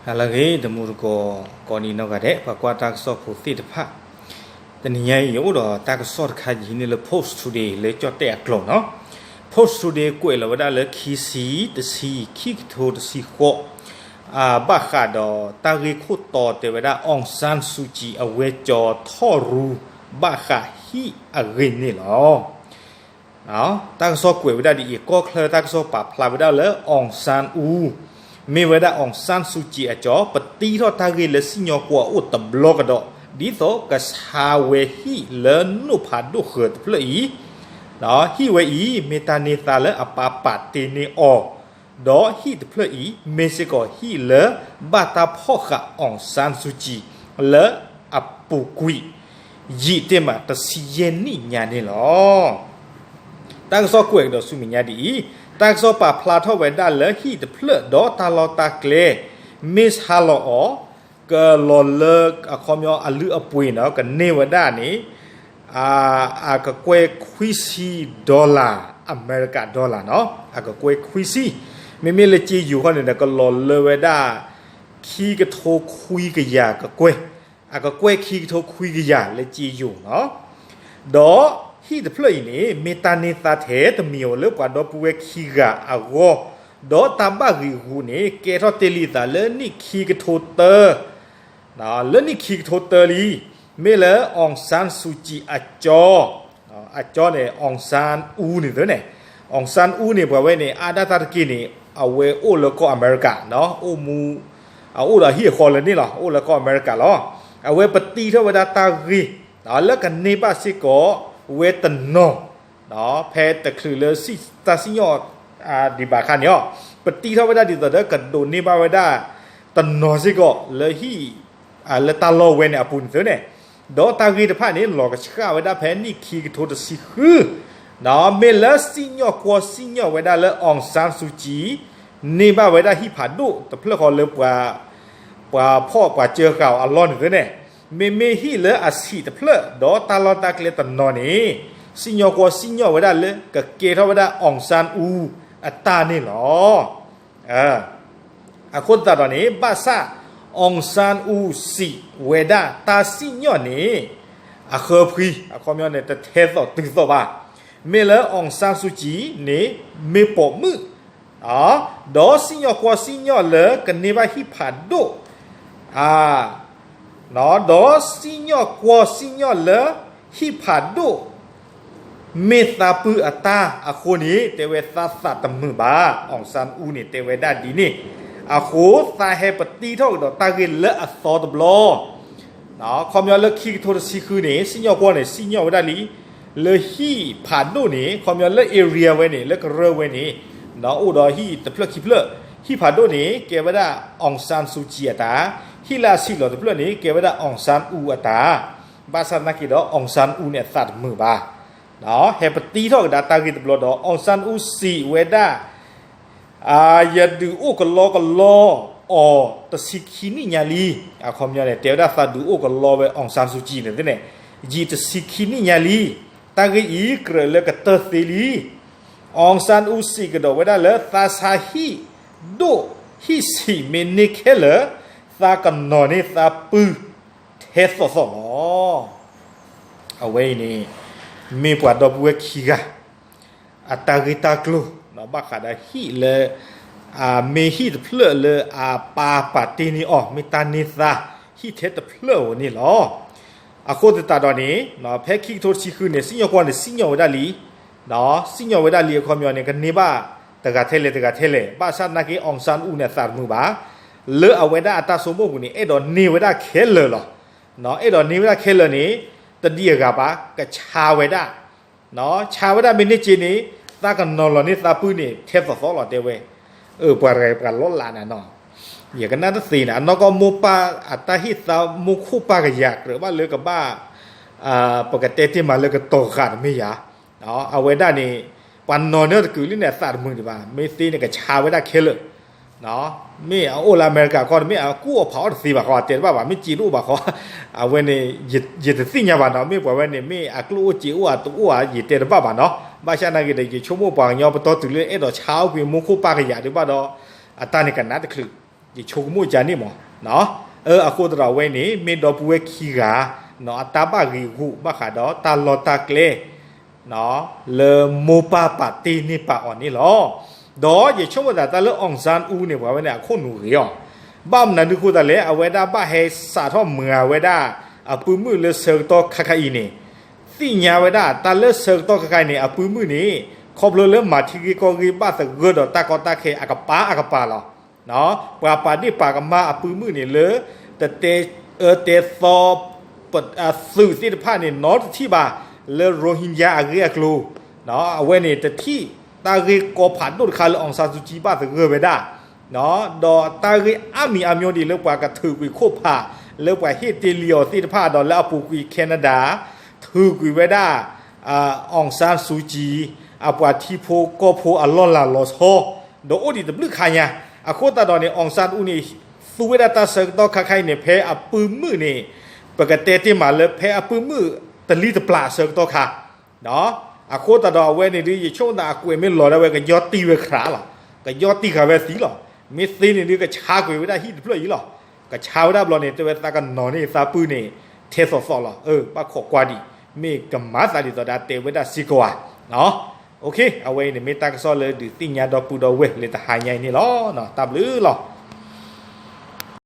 နၤလၢအဂ့ၤ တမူတကိး ကိးနံၤနီၢ်ဂၤဒဲး ပှၤကွၢ်တၢ်ကစီၣ်ဖိသ့ၣ်တဖၣ်, တနံၤညါအံၤ ယအိၣ်ဒီးတၢ်ကစီၣ်တခါယဟံးန့ၢ်လၢ Post Today လၢကၠီၣ်တဲၣ်အကျိာ်နီၤ. Post Today ကွဲးလီၤဝဲဒၣ်လၢခံဆံတဆံ ခံကထိတဆံဃိး ဘၣ်ဃးဒီးတၢ်ဂ့ၢ်ခိၣ်တီတဲဝဲဒၣ် အောင်ဆန်းစုကြည် အဝဲကၠီၤထီၣ်ရူ ဘၣ်ဃးဟံၣ်အဂ့ၢ်န့ၣ်လီၤ. တၢ်ကစီၣ်ကွဲးဝဲဒၣ်ဒ်အံၤ, ကီၢ်ချၢတၢ်ကစီၣ်ပာ်ဖျါဝဲဒၣ်လၢ အောင်ဆန်းဦး မ့ၢ်ဝဲဒၣ် အောင်ဆန်းစုကြည် အကၠီၤ ပတံထီၣ်တၢ်ဂ့ၢ်လၢစံၣ်ညီၣ်ကွီၢ်အအိၣ်တဘျီကဒီး ဒ်သိးကဆါဝဲဟံၣ်လၢနိၣ်ဖးဒိၣ်ဃၢၤတဖျၢၣ်အံၤ, ဟံၣ်ဝဲအံၤ မ့ၢ်တၢ်န့ၢ်သါလၢအပၢ်ပာ်တ့ၢ်န့ၢ်အီၤ, ဒီးဟံၣ်တဖျၢၣ်အံၤ မ့ၢ်စ့ၢ်ကီးဟံၣ်လၢဘၣ်တၢ်ဖီၣ်ဃာ် အောင်ဆန်းစုကြည် လၢအပူၤကွံာ် ယံာ်တ့ၢ်မးတဆံယဲၢ်နံၣ်ညါန့ၣ်လီၤ. တၢ်ကစီၣ်ကွဲးကဒီးဆူမဲာ်ညါဒ်အံၤ, တၢ်ကစီၣ်ပာ်ဖျါထီၣ်ဝဲဒၣ်လၢဟံၣ်တဖျၢၣ်ဒီးတၢ်လီၢ်တၢ်ကျဲ မ့ၢ်ဆါလီၤအီၤ ကလီၤလၢ အခီပညီအလုၢ်အပှ့ၤနီၤ ကန့ၢ်ဝဲဒၣ်န့ၣ် အကကွဲၢ်ခွံဆံ dollar, အမဲရကၤ dollar နီၤ, အကကွဲၢ်ခွံဆံ, မ့မ့ၢ်လၢကၠ့ယိၤခီန့ၣ်ဒီး ကလီၤလၢဝဲဒၣ် ခံကထိခွံကယၤကကွဲၢ်, အကကွဲၢ်ခံကထိခွံကယၤလၢကၠ့ယိၤနီၤ. ဒီးဟံၣ်တဖျၢၣ်အံၤန့ၣ် မ့ၢ်တၢ်န့ၢ်သါထဲတမံၤဧိၤလၢပှၤဒီပုၢ်ဝဲၢ်ခံဂၤအဂီၢ်, ဒီးတၢ်ဘၣ်ဂံာ်ဂူာ်န့ၣ် ကဲထီၣ်တ့ၢ်လံအသးလၢနံၣ်ခံကထိတၢ လၢနံၣ်ခံကထိတၢလံ, မ့ၢ်လၢ အောင်ဆန်းစုကြည် အကၠီၤ, အကၠီၤန့ၣ် အောင်ဆန်းဦး န့ၣ်သ့န့ၣ်, အောင်ဆန်းဦး န့ၣ် ပှၤဝဲန့ၣ် အါဒၣ်တၢ်တက့ၢ်န့ၣ် အဝဲအိၣ်လၢကီၢ်အမဲရကၤနီၤ, အိၣ်မူ အအိၣ်ဒီးဟံၣ်အဃီလၢန့ၣ်လီၤ, အိၣ်လၢကီၢ်အမဲရကၤလီၤ. အဝဲပတံထီၣ်ဝဲဒၣ်တၢ်ဂ့ၢ် လၢကန့ၢ်ဘၣ်စ့ၢ်ကီးဝဲတနီၤ ဖဲတချုးလၢတၢ်စံၣ်ညီၣ်ဒံးဘၣ်အခါန့ၣ်လီၤ, ပတံထီၣ်ဝဲဒၣ်ဒ်သိးဒီး ကဒိးန့ၢ်ဘၣ်ဝဲဒၣ်တနီၤစ့ၢ်ကီးလၢဟံၣ် လၢတၢ်လီၢ်ဝဲန့ၣ်အပူၤန့ၣ်သ့န့ၣ်, ဒီးတၢ်ဂ့ၢ်တဖၣ်န့ၣ် လီၤကဆှၣ်ဝဲဒၣ်ဖဲနံၣ်ခံကထိတဆံဃု, မ့ၢ်လၢစံၣ်ညီၣ်ကွီၢ်စံၣ်ညီၣ်ဝဲဒၣ်လၢ အောင်ဆန်းစုကြည် န့ၢ်ဘၣ်ဝဲဒၣ်ဟံၣ်ဖးဒိၣ်တဖျၢၣ်ဃီလၢပှၤ ပှၤဖီၣ်ပှၤစၢဃာ်အီၤအလီၢ်န့ၣ်သ့န့ၣ်, မ့မ့ၢ်ဟံၣ်လၢအဆံးတဖျၢၣ် ဒီးတၢ်လီၢ်တၢ်ကျဲတနီၤန့ၣ် စံၣ်ညီၣ်ကွီၢ်စံၣ်ညီၣ်ဝဲဒၣ်လၢကကဲထီၣ်ဝဲဒၣ် အောင်ဆန်းဦး အတၢ်န့ၣ်လီၤ. အဃိသတးဒီးန့ၣ် ဘၣ်ဆၣ် အောင်ဆန်းဦး စံးဝဲဒၣ်တၢ်စံၣ်ညီၣ်န့ၣ် အဃၢဖှံ အခီပညီန့ၣ် တထဲသိးတုၤသိးဘၣ်, မ့ၢ်လၢ အောင်ဆန်းစုကြည် န့ၣ် မ့ၢ်ပိာ်မုၣ် ဒီးစံၣ်ညီၣ်ကွီၢ်စံၣ်ညီၣ်လၢကန့ၢ်ဘၣ်ဟံၣ်ဖးဒိၣ် ဒီးစံၣ်ညီၣ်ကွီၢ်စံၣ်ညီၣ်လၢဟံၣ်ဖးဒိၣ် မ့ၢ်သးပုၢ်အတၢ်အဃိန့ၣ် တဲဝဲသးသးတမုာ်ဘၣ်, အောင်ဆန်းဦး န့ၣ် တဲဝဲဒၣ်ဒ်န့ၣ်, အဃိ သးဟဲပတံထီၣ်ကဒီးတၢ်ဂ့ၢ်လၢအသီတဘျီ ခီပညီလၢခံကထိတဆံဃုန့ၣ် စံၣ်ညီၣ်ကွီၢ်န့ၣ် စံၣ်ညီၣ်ဝဲဒၣ်လံ လၢဟံၣ်ဖးဒိၣ်န့ၣ် ခီပညီလၢ area ဝဲန့ၣ် လၢကရၢဝဲန့ၣ် အိၣ်ဒီးဟံၣ်တဖျၢၣ်ခံဖျၢၣ်, ဟံၣ်ဖးဒိၣ်န့ၣ် ကဲဝဲဒၣ် အောင်ဆန်းစုကြည် အတၢ်, ဟံၣ်လၢအဆံးလီၤတဖျၢၣ်န့ၣ် ကဲဝဲဒၣ် အောင်ဆန်းဦး အတၢ်, ဘၣ်ဆၣ်သနာ်က့ဒီး အောင်ဆန်းဦး န့ၣ် အသးတမုာ်ဘၣ်, ဟဲပတံထီၣ်ကဒါတၢ်ဂ့ၢ်တဘျီဒီး အောင်ဆန်းဦး စံးဝဲဒၣ် ယဒုးအိၣ်ကလီကလီအီၤ တဆံခံနံၣ်ညါလံ, အခီပညီန့ၣ် တဲဝဲဒၣ်သးဒုးအိၣ်ကလီဝဲ အောင်ဆန်းစုကြည် န့ၣ်သ့န့ၣ်, ယံာ်တဆံခံနံၣ်ညါလံ, တၢ်ဂ့ၢ်အံၤကြၢးလၢကတၢၢ်သ့လံ, အောင်ဆန်းဦး စံးကဒီးဝဲဒၣ်လၢ သးဆါဟံၣ်ဒိၣ်ဟံၣ်ဆံးမ့ၢ်န့ၢ်ခဲလၢာ်, သးကနီၤန့ၢ်သးပုၢ်ထဲသိးသိးလီၤ. အဝဲအံၤန့ၣ် မ့ၢ်ပှၤဒီပုၢ်ဝဲၢ်ခံဂၤ အတၢ်ဂ့ၢ်တၢ်ကျိၤ ဘၣ်ဃးဒီးဟံၣ်လၢ မ့ၢ်ဟံၣ်တဖျၢၣ်လၢအပၢ်ပာ်တ့ၢ်န့ၢ်အီၤ မ့ၢ်တၢ်န့ၢ်သါ ဟံၣ်ထဲတဖျၢၣ်ဧိၤန့ၣ်လီၤ. အဃိသတးဒီးန့ၣ် ဖဲခံကထိတဆံဃုန့ၣ် စံၣ်ညီၣ်ကွီၢ်န့ၣ် စံၣ်ညီၣ်ဝဲဒၣ်လံ, စံၣ်ညီၣ်ဝဲဒၣ်လံအခီပညီန့ၣ် ကန့ၢ်ဘၣ်တဂၤထဲလဲၣ်တဂၤထဲလဲၣ်, ဘၣ်ဆၣ်သနာ်က့ အောင်ဆန်းဦး န့ၣ် အသးတမုာ်ဘၣ်, လၢအဝဲဒၣ်အတၢ်ဆိကမိၣ်ပူၤန့ၣ် အဲၣ်ဒိးန့ၢ်ဝဲဒၣ်ခဲလၢာ်လီၤ. အဲၣ်ဒိးန့ၢ်ဝဲဒၣ်ခဲလၢာ်န့ၣ် တဒံးအဂၤဘၣ် ကဆါဝဲဒၣ်, ဆါဝဲဒၣ်မ့ၢ်န့ၢ်က့ၤန့ၣ် သးကနီၤလီၤန့ၢ်သးပုၢ်န့ၣ် ထဲသိးသိးလီၤတဲဝဲ, အၢ ပှၤတဂၤပှၤလီၤလးနၤနီၤ, ယကနၣ်တသ့နၤ အနီၢ်ကီၢ်မိၢ်ပၢ်အတၢ်ဟ့ၣ်သါမိၢ်ခိၣ်ပၢ်ကယၤကြၢးဘၣ်လၢကဘၣ် ပကတဲတ့ၢ်မးလၢကတီၤဃာ်တမ့ၢ်ယၤ, အဝဲဒၣ်န့ၣ် ပှၤနီၤန့ၢ်တကုာ်လံန့ၣ် အသးတမုာ်ဒံးဘၣ်, မ့ၢ်သ့န့ၣ် ကဆါဝဲဒၣ်ခဲလၢာ်, မ့ၢ်အအိၣ်လၢအမဲရကၤခီ မ့ၢ်အကူၣ်အီၣ်ဖးအီၣ်တသ့ဘၣ်ခီ အတဲတဘၣ်ဘၣ်, မ့ၢ်စ့တအိၣ်ဘၣ်ခီ, အဝဲန့ၣ် ယတသ့ၣ်ညါဘၣ်နီၤ, မ့ၢ်ပှၤဝဲန့ၣ် မ့ၢ်အကျိၣ်အိၣ်စ့အိၣ်အတအိၣ်ဧါ ယတဲတဘၣ်ဘၣ်နီၤ, ဘၣ်ဆၣ်သနာ်က့ဒီး ယဆိကမိၣ်ပှၤကညီပတီၢ်တုၤလၢအဲၣ်ဒိးဆါအိၣ်ကွံာ်မိၢ်ခိၣ်ပၢ်ကယၤဒံးဘၣ်ဒီး အတၢ်န့ၣ်ကနၣ်တချုး ယဆိကမိၣ်ကန့ၣ်မး. အဃိသတးဒီးအဝဲန့ၣ် မ့ၢ်ဒီပုၢ်ဝဲၢ်ခံဂၤ အတၢ်ဘၣ်ဂ့ၤဂီၢ်ဘၣ်ဃးဒီးတၢ်လီၢ်တၢ်ကျဲ လၢမိၢ်ပၢ်ပာ်တ့ၢ်န့ၢ်ပာ်အီၤန့ၣ်လီၤ. ဒီးယဆိကမိၣ်သးတၢ်လၢ အောင်ဆန်းဦးန့ၣ် ပှၤဝဲန့ၣ်အခိၣ်နူာ်ဂ့ၤအီၤ, ဘၣ်မနုၤဒုးဃိသတးလဲၣ် အဝဲဒၣ်ဘၣ်ဟဲစးထီၣ်မၤဝဲဒၣ် အပုၢ်မုၣ်လၢဆၢကတီၢ်ခါခါအံၤန့ၣ် သ့ၣ်ညါဝဲဒၣ် တၢ်လၢဆၢကတီၢ်ခါခါအံၤန့ၣ် အပုၢ်မုၣ်န့ၣ် ခီဖျိလၢမၤထံဂ့ၢ်ကီၢ်ဂ့ၢ်ဘၣ်သဂၢၢ်ဒီးတၢ်ကီတၢ်ခဲအကပၤအကပၤလီၤ. ပှၤပာ်ဒ့ၣ်ပာ်ကမၣ်အပုၢ်မုၣ်န့ၣ်လၢ တတဲအၢတဲသီ သုးသ့ၣ်တဖၣ်န့ၣ် နီတထံၣ်ဘၣ် လၢ Rohingya အဂ့ၢ်အကျိၤ အဝဲန့ၣ်တထံၣ် တၢ်ဂ့ၢ်ကီဖးဒိၣ်တခါလၢ အောင်ဆန်းစုကြည် ဘၣ်သဂၢၢ်ဝဲဒၣ် ဒီးတၢ်ဂ့ၢ်အါမံၤအါမံၤဒ်လၢပှၤကထုးကွံာ်ခိၣ်ဖး လၢပှၤဟ့ၣ်တ့ၢ်လံအီၤသ့ၣ်တဖၣ် ဒီးလၢအပူၤကွံာ် Canada ထုးကွံာ်ဝဲဒၣ် အောင်ဆန်းစုကြည် အပှၤထံဖိကီၢ်ဖိအလီၢ်လၤလီၤဆီ ဒီးအိၣ်ဒံးတဘျုးခါညါ. အဃိသတးဒီးန့ၣ် အောင်ဆန်းဦးန့ၣ် သူဝဲဒၣ်တၢ်ဆၢကတီၢ်ခါခါအံၤန့ၣ် ဖဲအပုၢ်မုၣ်န့ၣ် ပကတဲတ့ၢ်မးလၢဖဲအပုၢ်မုၣ်တလံၣ်တပျၢ်အဆၢကတီၢ်ခါ အဃိသတးဒီးအဝဲန့ၣ်ဒုး ယဆိကမိၣ်သးအကွဲးမ့ၢ်လီၤဒၣ်ဝဲ ကယီၢ်တံၢ်ဝဲခရးလီၤ. ကယီၢ်တံၢ်ဃာ်ဝဲသံလီၤ. မ့ၢ်သ့န့ၣ်ဒုး ကဆါကွံာ်ဝဲဒၣ်ဟံၣ်တဖျၢၣ်အံၤလီၤ. ကဆါဝဲဒၣ်ဘျီန့ၣ် တဲဝဲသးကနီၤန့ၢ်သးပုၢ်န့ၣ် ထဲသိးသိးလီၤ. ဘၣ်ခိးကွၢ်ဒံး မ့ၢ်ကမၤသးဒ်သိးဒီးတဲဝဲဒၣ်စ့ၢ်ကီးဧါ. အဝဲအံၤန့ၣ်မ့ၢ်တၢ်ကစီၣ်လၢဒုးသ့ၣ်ညါဒီပုၢ်ဒီဝဲၢ်လၢတဟါညါအံၤန့ၣ်လီၤ. တၢ်ဘျုးလီၤ.